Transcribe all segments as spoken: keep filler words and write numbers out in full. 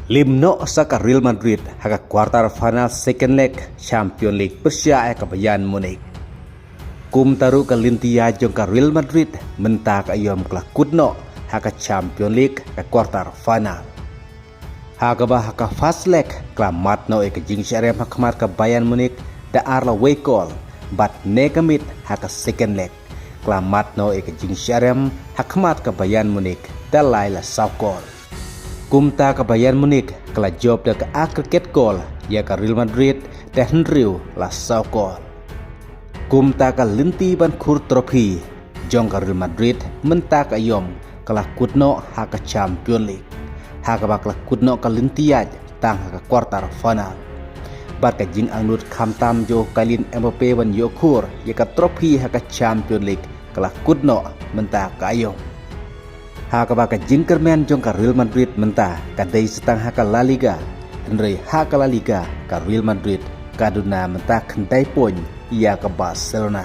Lim noh sa ka Real Madrid ha ka quarter final second leg Champion League pyrshah ïa ka Bayern Munich. Kumta ruh ka lynti ïaid jong ka Real Madrid mynta ka aïom ka la kut noh ha ka Champion League ka quarter final. Ha kaba ha ka first leg ka la mad noh ïa ka jingshah rem ha khmat ka Bayern Munich da ar la wei kol, bad ne ka miet ha ka second leg ka la mad noh ïa ka jingshah rem ha khmat ka Bayern Munich da lai la saw kol. Kumta ka Bayern Munich ka la jop da ka ar cricket kol ïa ka Real Madrid da hynriew la saw kol. Kumta ka lynti ban khur trophy jong ka Real Madrid mynta ka aïom ka la kut noh ha ka Champion League, ha kaba ka la kut noh ka lynti ïaid tang ha ka quarter final. Bad ka jingangnud khamtam jong u Kylian Mbappe ban ïoh khur ïa ka trophy ha ka Champion League ka la kut noh mynta ka aïom. Ha kaba ka jingkyrmen jong ka Real Madrid mynta ka dei sa tang ha ka La Liga, hynrei ha ka La Liga ka Real Madrid ka duna mynta khyndai point ïa ka Barcelona.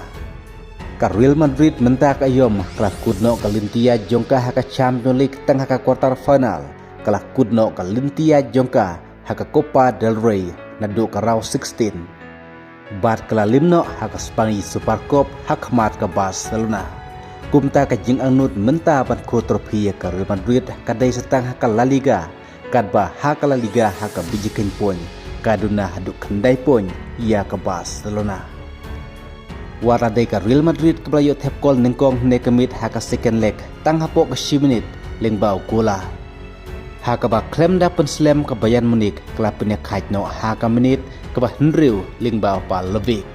Ka Real Madrid mynta ka aïom ka la kut noh ka lynti ïaid jong ka ha ka Champion League tang ha ka quarter final, ka la kut noh ka lynti ïaid jong ka ha ka Copa del Rey naduh ka round sixteen. Bad ka la lim noh ha ka Spanish Super Cup ha khmat ka Barcelona. Kumta ka jingangnud mynta ban khur trophy ïa ka Real Madrid ka dei sa tang ha ka La Liga, katba ha ka La Liga ha ka biji khein point ka duna haduh khyndai point ïa ka Barcelona. Wat la dei ka Real Madrid kaba la ïoh thep kol nyngkong ne ka miet ha ka second leg tang hapoh ka shi minit lyngba u Gola. Ha kaba khlem da pynslem ka Bayern Munich ka la pynïakhaid noh ha ka minit kaba hynriew lyngba u Pavlovic.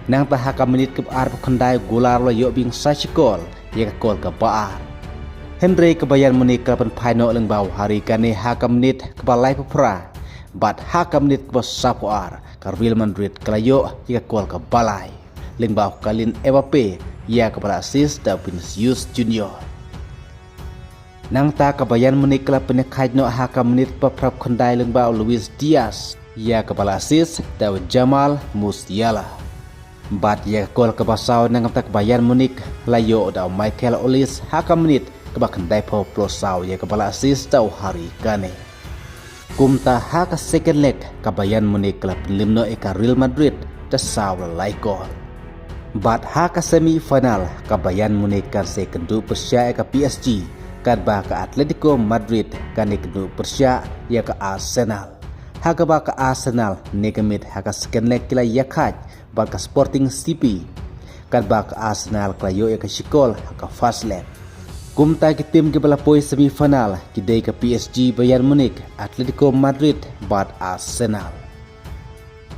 Nangta ha ka minit kaba arphew khyndai u Gola ruh la ïoh biang sa shi kol ïa ka kol kaba ar. Hynrei ka Bayern Munich ka la pynphai noh lyngba u Harry Kane ha ka minit kaba laiphew phra. Bad ha ka minit kaba saphew ar ka Real Madrid ka la ïoh ïa ka kol kaba lai lyngba u Kylian Mbappe ïa kaba la assist da u Vinicius Junior. Nangta ka Bayern Munich ka la pynïakhaid noh ha ka minit kaba phraphew khyndai lyngba u Luis Diaz ïa kaba la assist da u Jamal Musiala. Bad ïa ka kol kaba saw na ka bynta ka Bayern Munich la ïoh da u Michael Olise ha ka minit kaba khyndaiphew phew saw ïa kaba la assist da u Harry Kane. Kumta ha ka second leg ka Bayern Munich ka la pynlim noh ïa ka Real Madrid da saw la lai kol. Bad ha ka semi final ka Bayern Munich kan sa ïakynduh pyrshah ïa ka P S G, katba ka Atletico Madrid kan ïakynduh pyrshah ïa ka Arsenal. Ha kaba ka Arsenal ne ka miet ha ka second leg ki la ïakhaid bad ka Sporting C P. Katba ka Arsenal ka la ïoh ïa ka shi kol ha ka first leg. Kumta ki tim kiba la poi semi final ki dei ka P S G, Bayern Munich, Atletico Madrid bad Arsenal.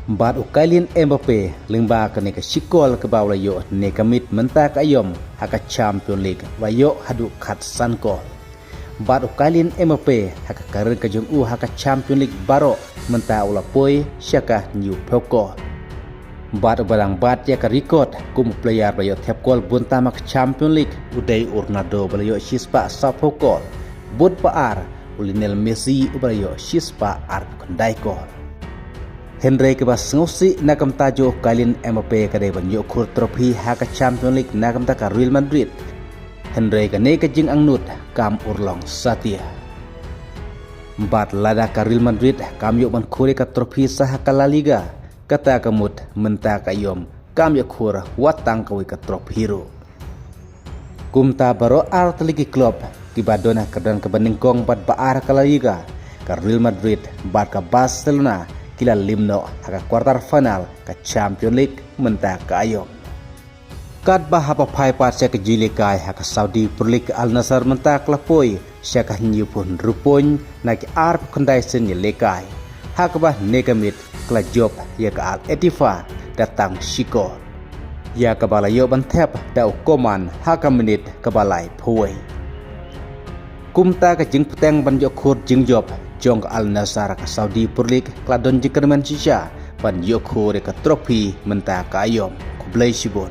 Bad u Kylian Mbappe lyngba kane ka shi kol kaba u la ïoh ne ka miet mynta ka aïom ha ka Champion League u la ïoh haduh khatsan kol. Bad u Kylian Mbappe ha ka career ka jong u ha ka Champion League baroh mynta u la poi sha ka hynñiewphew kol. Bad uba dang bat ïa ka record kum u player ba ïoh thep kol bun tam ha ka Champion League u dei u Ronaldo ba la ïoh shispah sawphew kol. Bad ba ar u Lionel Messi uba la ïoh shispah arphew khyndai kol. Hynrei kaba sngewsih na ka bynta jong u Kylian Mbappe ka dei ban ïoh khur trophy ha ka Champion League na ka bynta ka Real Madrid. Hynrei kane ka jingangnud kam urlong satia. Bad lada ka Real Madrid kam ïoh ban khur ïa ka trophy sa ha ka La Liga, kata ka mut mynta ka aïom kam ïoh khur wat tang kawei ka trophy ruh. Kumta baroh ar tylli ki club kiba don ha ka kyrdan kaba nyngkong bad ba ar ka La Liga, ka Real Madrid bad ka Barcelona ki la lim noh ha ka quarter final ka Champion League mynta ka aïom. Katba haba phai pat sha ka jingïalehkai ha ka Saudi Pro League, Al Nassr mynta ka la poi sha ka hynñiewphew hynriew point na ki arphew khyndai sien ïalehkai. Ha kaba ne ka miet ka la jop ïa ka Al Ettifaq da tang shi kol, ïa kaba la ïoh ban thep da u Coman ha ka minit kaba laiphew wei. Kumta ka jingpyrshang ban ïoh khur jingjop jong ka Al Nassr ka Saudi Pro League ka la don jingkyrmen shisha ban ïoh khur ïa ka trophy mynta ka aïom. Khublei shibun.